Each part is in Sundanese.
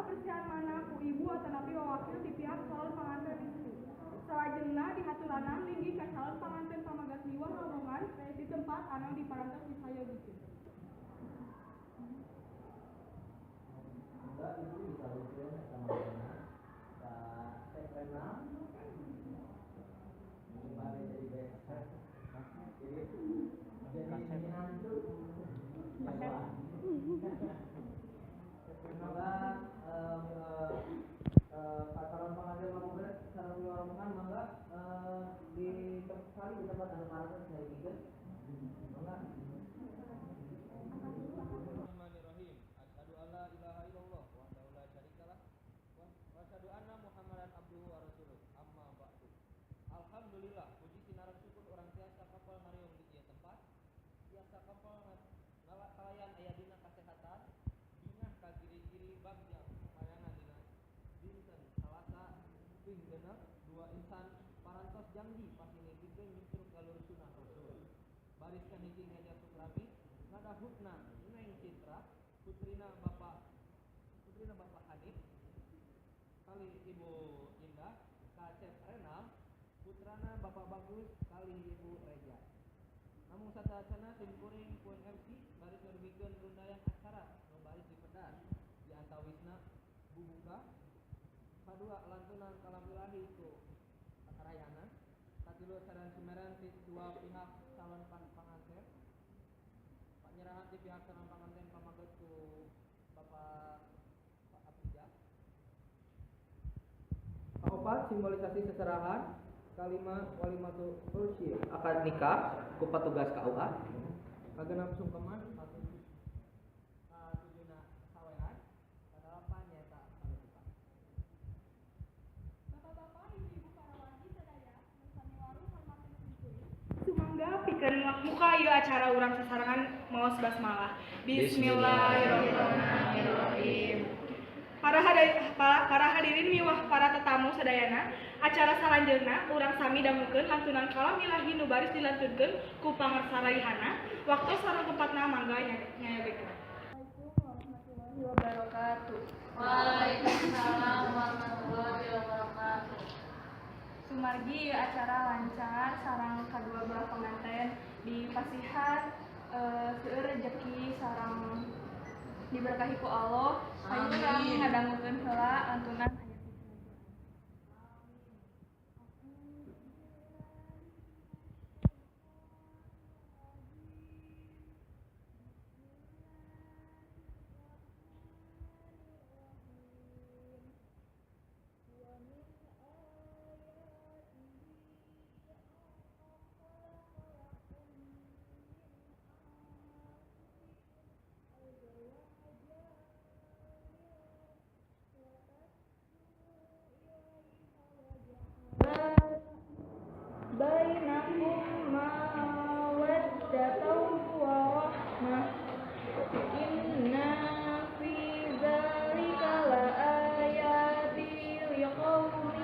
Kabersihan mana ku ibu atanapi wawakil ti pihak calon panganten istri. Salajengna dihaturanan linggih ka calon panganten pamegat miwah rombongan di tempat anu diparantos disayogikeun. Enggak, itu disalurkeun eta mangana ka Cep Renal. Bade jadi best, jadi menantu. Mangga ka calon pengantin pamegat sareng rombongan, mangga di kali di tempat anu parantos disayogikeun. Mangga. Bismillahirrahmanirrahim. Asyhadu an la ilaha illallah wahdahu la syarikalah wa asyhadu anna Muhammadan abduhu wa rasuluh. Amma ba'du. Alhamdulillah, puji sinareng syukur urang tiasa kempel ngariung di ieu tempat. Tiasa kempel kalayan aya dina kasehatan, bingah ka giri-giri bagja kapayangan dina dinten Salasa ping 6 dua insan parantos janji pasinigikeun nyungkruk galur sunah Rasul. Baris kahiji Ngeja Sukrami ngadahutna Neng Citra, putrina Bapak Hanif kalih Ibu Indah, ka Cep Renal, putrana Bapak Bagus kalih Ibu Reja. Namung sateuacanna sim kuring pun MC baris ngadugikeun rundayang acara nu baris dipedar, di antawisna bubuka, kadua lantunan kalam ilahi ku katarayana, katilu saran sumeran ti dua pihak calon panganten, panyerahan ti pihak calon panganten pamegat ku Bapak Pak Aprija, kaopat simbolisasi seserahan, kalima walimatul ursi akad nikah ku patugas KUA, kagenep sungkeman, katujuna sawean, kadalapan nyaeta panutupan. Bapak-bapak, ibu-ibu, para wargi sadaya nu sami waruh hormaten simkuring. Sumangga pikeun muka ieu acara urang sasarengan maos basmalah. Bismillahirrahmanirrahim. Para hadirin miwah para tetamu sadayana, acara salanjeunna urang sami dangukeun lantunan kalam ilahi nu baris dilantunkeun ku pangersa Raihana. Waktu sareng tempatna mangga nyayogikeun. Assalamualaikum warahmatullahi wabarakatuh. Waalaikumsalam warahmatullahi wabarakatuh. Sumargi ieu acara lancar sareng kadua belah pengantin dipasihan seueur rejeki sareng diberkahi ku Allah. Hayu urang Amin. Ngadangukeun heula lantunan ayat suci Al-Qur'an. بينكم مودة ورحمة إن في ذلك لآيات لقوم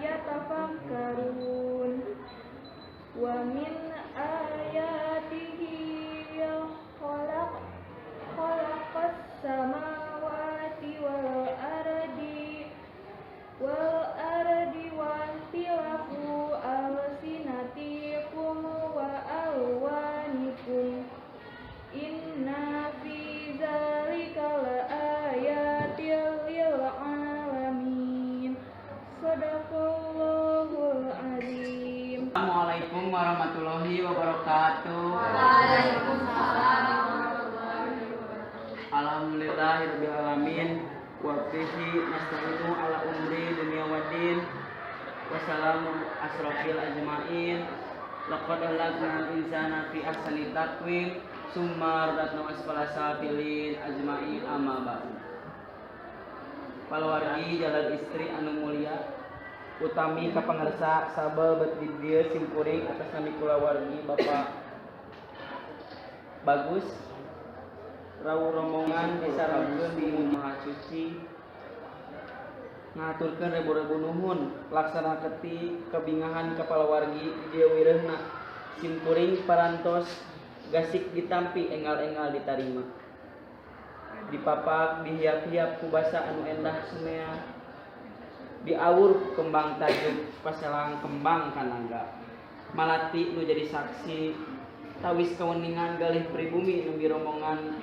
يتفكرون ومن آياته خلق السماوات والأرض واختلاف ألسنتكم وألوانكم إن في ذلك لآيات للعالمين. صدق الله العظيم. Assalamualaikum warahmatullahi wabarakatuh. Waalaikumsalam warahmatullahi wabarakatuh. Alhamdulillahirabbil alamin wa bihi nasta'inu ala umuri dunya waddin. Wassalamu asrofil ajmain. Laqad khalaqnal insana fi ahsani taqwim summa radadnahu asfala safilin ajmain, amma ba'du. Palawargi jalan istri anu mulia, utami kapangarsa sabel bet di dieu simkuring atas nami kulawargi Bapak Bagus rawuh rombongan disarengkeun di Maha Suci, ngahaturkeun rebu-rebu nuhun laksana keti kebingahan ka palawargi di dieu wirehna simkuring parantos gasik ditampi enggal-enggal ditarima. Dipapak dihiap-hiap ku basa anu endah sumea. Diawur ku kembang tajuk paselang kembang kanaga. Malati nu jadi saksi tawis kaweningan galih pribumi nembe rombongan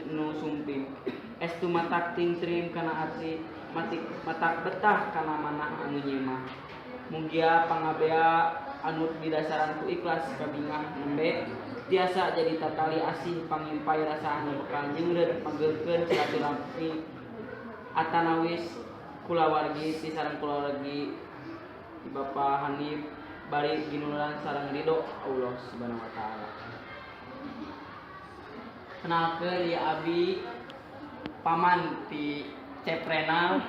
nu sumping. Estu matak tingtrim kana ati matik matak betah kana manah anu nyimah. Mugia pangabea anu didasaran ku ikhlas kabingah nembe tiasa jadi tatali asih pangimpai rasa anu bekal nyeungreut mageurkeun silaturahmi atanawis kulawargi ti sareng kulawargi ti Bapak Hanif bari ginulan sareng ridho Allah Subhanahu wa taala. Kenalkeun ieu abi paman ti Cep Renal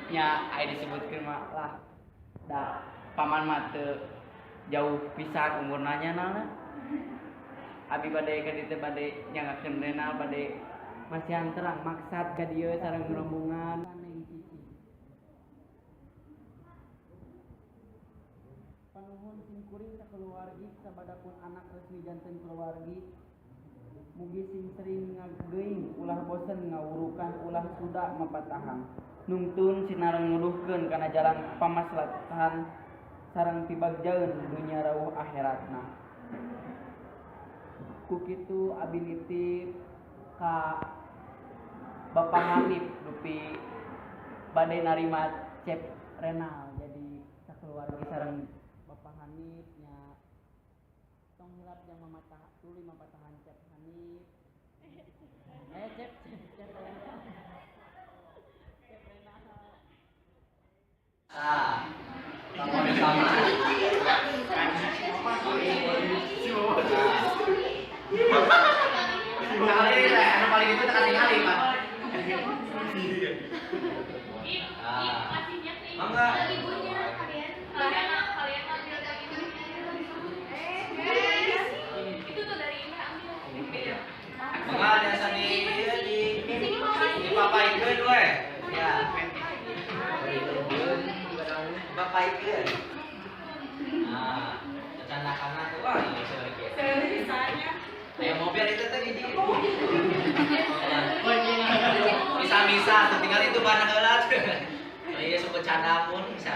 nya aya disebutkeun mah lah da paman mah teu jauh pisan umurna nya naon. Abi bade ka dieu teh bade nyangakeun Renal bade masihan terang maksad ka dieu sareng rombongan. Panuhun simkuring sakeluargi sabada pun anak resmi janten keluargi. Mugi sing sering ngageuing ulah bosen ngawurukan ulah suda mapatahan. Nungtun sinareng nuduhkeun kana jalan pamaslahatan sareng pibagjaeun dunya rawuh akhiratna. Ku kitu abi nitip ka Bapak Hanif dupi bade narima Cep Renal jadi sakeluargi sareng Bapak Hanif nya tong hilap jang mamatah tuluy mapatahan Cep Hanif. Cep Cep Renal. Cep Renal. Ah. Sama. Kali lah, anu paling itu tekan tingali, Pak. Mangga. Kalian ambil itu. Itu tuh dari Imah ambil. Mangga biasa di dipapaikeun we. Ya. Papaikeun. Nah, candakana tuh wah ini lagi. Kayak mobil itu tadi di. Bisa-bisa tuh tinggal itu barang heula. Iya suka canda pun bisa.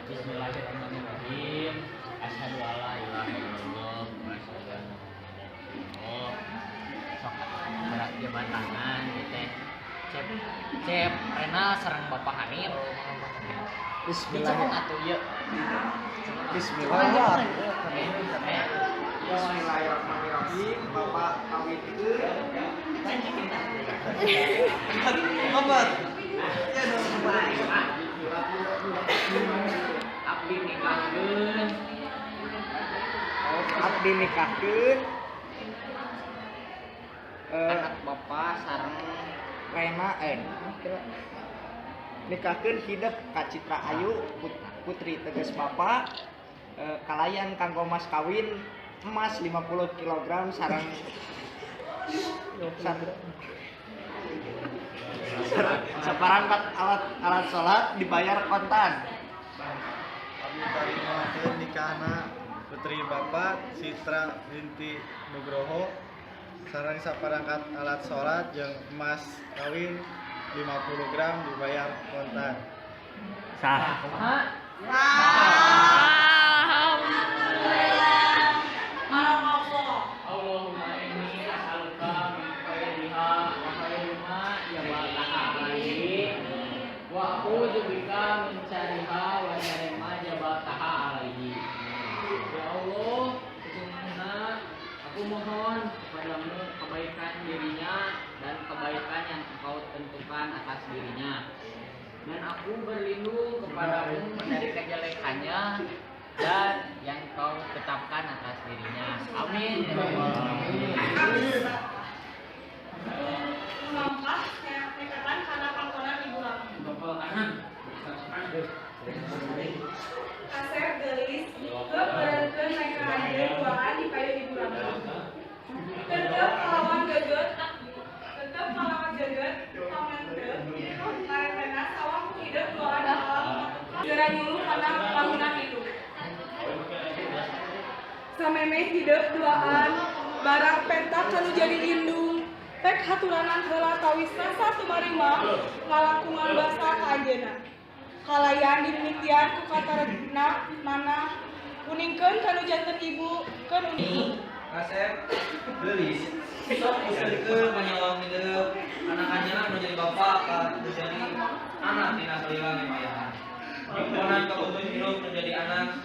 Bismillahirrahmanirrahim. Asyhadu alla ilaha illallah wa asyhadu anna Muhammadan rasulullah. Sok gerak jabat tangan teh Cep Cep Renal sareng Bapak Hanif. Bismillah. Atuh ieu. Bismillah. Bismillahirrahmanirrahim. Bapak kawinkeun. Bapak. Abdi nikahkeun. Abdi nikahkeun. Anak bapak sareng Rena nikahkeun hidep ka Citra Ayu putri teges bapak kalayan kanggo mas kawin emas 50 kg sareng saparangkat alat sholat dibayar kontan. Abdi tarimakeun nikahna putri bapak Citra binti Nugroho sareng saparangkat alat sholat jeung emas kawin 50 gram dibayar kontan. Sah. Alhamdulillah. Allahumma inni as'aluka min khairiha wa khairi ma jabaltaha alaihi wa a'udzubika min syarriha wa syarri ma jabaltaha alaihi. Ya Allah, sesungguhnya aku mohon kepadamu kebaikan dirinya dan kebaikan yang engkau tentukan atas dirinya. Dan aku berlindung kepadamu dari kejelekannya dan yang kau tetapkan atas dirinya. Amin. Lumampah nekatan kana pangkonan ibu lami. Kasep geulis keupeurkeun naik anjeun duaan di payun ibu lami. Tetep kalawan geget, tetep kalawan geget. Samemeh hidep duaan barang penta kanu jadi indung pek haturanan heula tawis rasa tumarima ngalangkungan basa ka anjeunna. Kalayan dimimitian ku kataredna manah uningkeun kanu janten ibu keun uning. Kasep geulis sok usulkeun manyawang hidup anak anjeunna nu jadi bapak ka nu jadi anak dina salila ngemayahan. Jumponan kabutuh hidup menjadi anak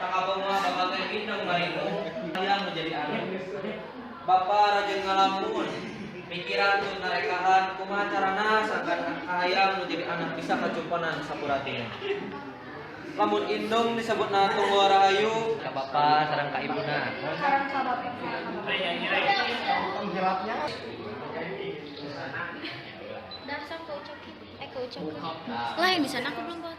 tangkapung mah bapak teh bintang marimu hayang menjadi anak. Bapak rajin ngalamun mikiran tun narekahan kumaha carana sangkan kahayang menjadi anak bisa kacumponan sapuratina. Lamun indung disebutna tunggu rahayu Ka bapak sareng ka ibuna. Sareng ka bapak sareng ka bapak. Dasar kau ucapin, kau ucapin. Lah yang di sana aku belum buat.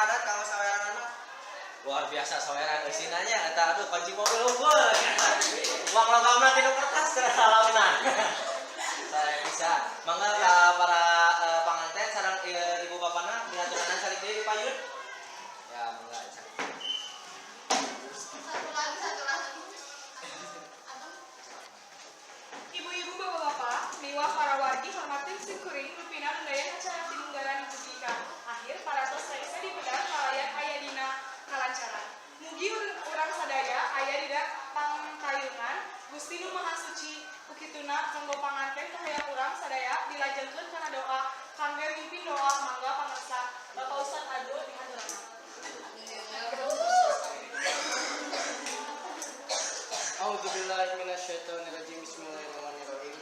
adat kanggo saweranana. Luar biasa saweran eusina nya eta, aduh, kunci mobil unggul. Uang logamna tinu kertas salamna. Saya bisa. Mangga ka para panganten sareng ibu bapana dihaturanan calik deui di payun. Ya, mangga calik. Satu lagi, satu lagi. Ibu-ibu, bapak-bapak, miwah para wargi hormatin simkuring rupina nundayan acara sinunggaran dugi ka akhir parantos saesa dipedar kalayan aya dina kalancaran. Mugi urang sadaya aya dina pangpayungan Gusti Nu Maha Suci. Ku kituna kanggo panganten kahayang urang sadaya dilajengkeun kana doa. Kangge mimpin doa mangga pangersa Bapak Ustad Abdul dihaturanan. A'udzubillahi minasyaitonirrajim. Bismillahirrahmanirrahim.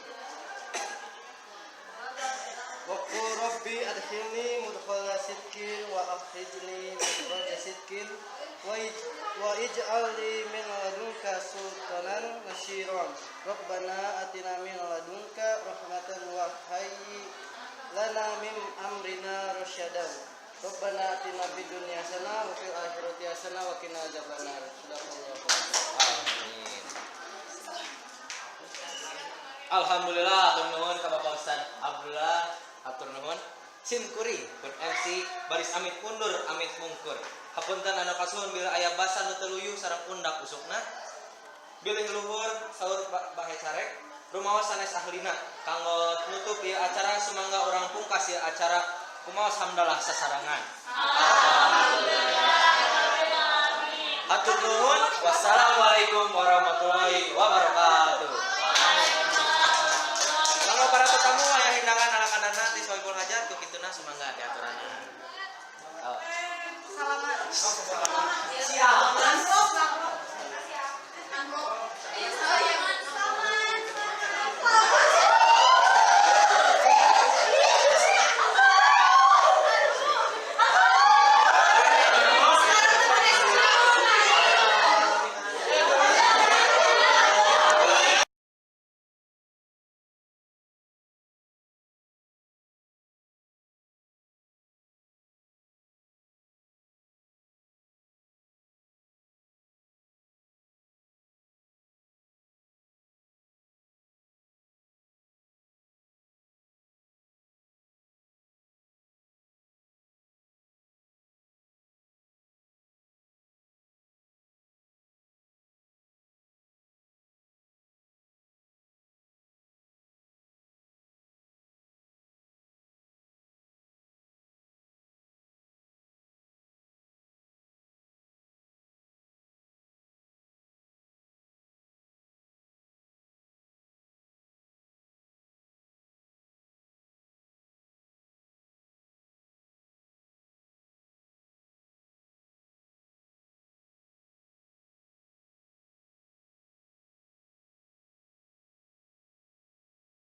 Wa qul rabbi adkhilni mudkhala sidqin wa akhrijni mukhraja sidqin wa ij'al li min ladunka sultanan nasiran. Rabbana atina min ladunka rahmatan wa hayyi lana min amrina rasyadan. Rabbana atina fid dunya hasanah wa fil akhirati hasanah wa qina adzabannar. Shadaqallahu. Amin. Alhamdulillah, atur nuhun ka Bapak Ustad Abdullah, atur nuhun. Sim kuring pun MC baris amit undur amit mungkur. Hapunten anu kasuhun bila aya basa nu teu luyu sareng undak usukna. Bilih luhur saur bahe carek rumaos sanes ahlina. Kanggo nutup ieu acara, sumangga urang pungkas ieu acara kumaos hamdalah sasarangan. Hatur nuhun. Wassalamualaikum warahmatullahi wabarakatuh. Kalau para tetamu aya hindangan anak anana di sohibul hajat, ku kituna sumangga diaturanna. Oh. Salaman. Oh, salaman.